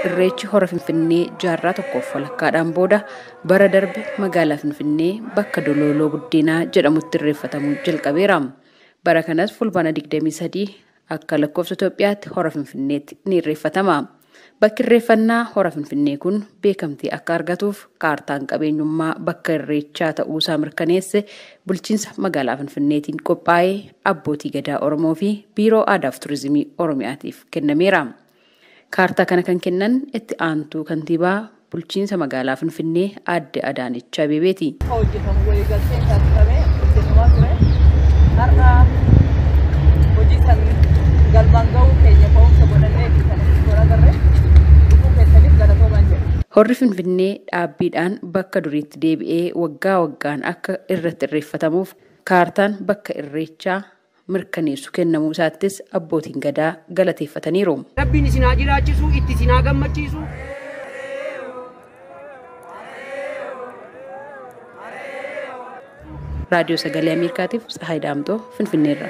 Irreechi hora Finfinnee jaarraa tokkoof walakkaadhaan booda bara darbe magaalaa Finfinnee bakka Dolooloo Buddeenaa jedhamutti irreeffatamuu jalqabeera. Bara kanas fulbaana 23 akka lakkoofsa Itoophiyaatti hora Finfinneetti ni irreeffatama. Bakki irreeffannaa hora Finfinnee kun beekamtii akka argatuuf kaartaan qabeenyummaa bakka irreechaa ta'uusaa mirkaneesse bulchiinsa magaalaa Finfinneetiin qophaa'ee abbootii gadaa Oromoo fi Biiroo Aadaa fi Turizimii Oromiyaatiif kennameera. Kaartaa kana kan kennan itti aantuu kantiibaa bulchiinsa magaalaa Finfinnee aadde Adaanech Abeebeeti. Hojjetamu waliigalteen taasifamee hojjetamaa ture. Har'a hojii san galmaan ga'uu keenya ka'umsa godhannee fi kan itti agarre dhufuu keessaniif galatoomaa jedha. Horri Finfinnee dhaabbiidhaan bakka duriitti deebi'ee waggaa waggaan akka irratti irreeffatamuuf kaartaan bakka irreechaa mirkaneessu kennamuu isaattis abbootiin gadaa galateeffataniiru. Rabbiin isin haa jiraachisu, itti isin haa gammachiisu. Raadiyoo Sagalee Ameerikaatiif Tsahaay Daamtoo Finfinneerra.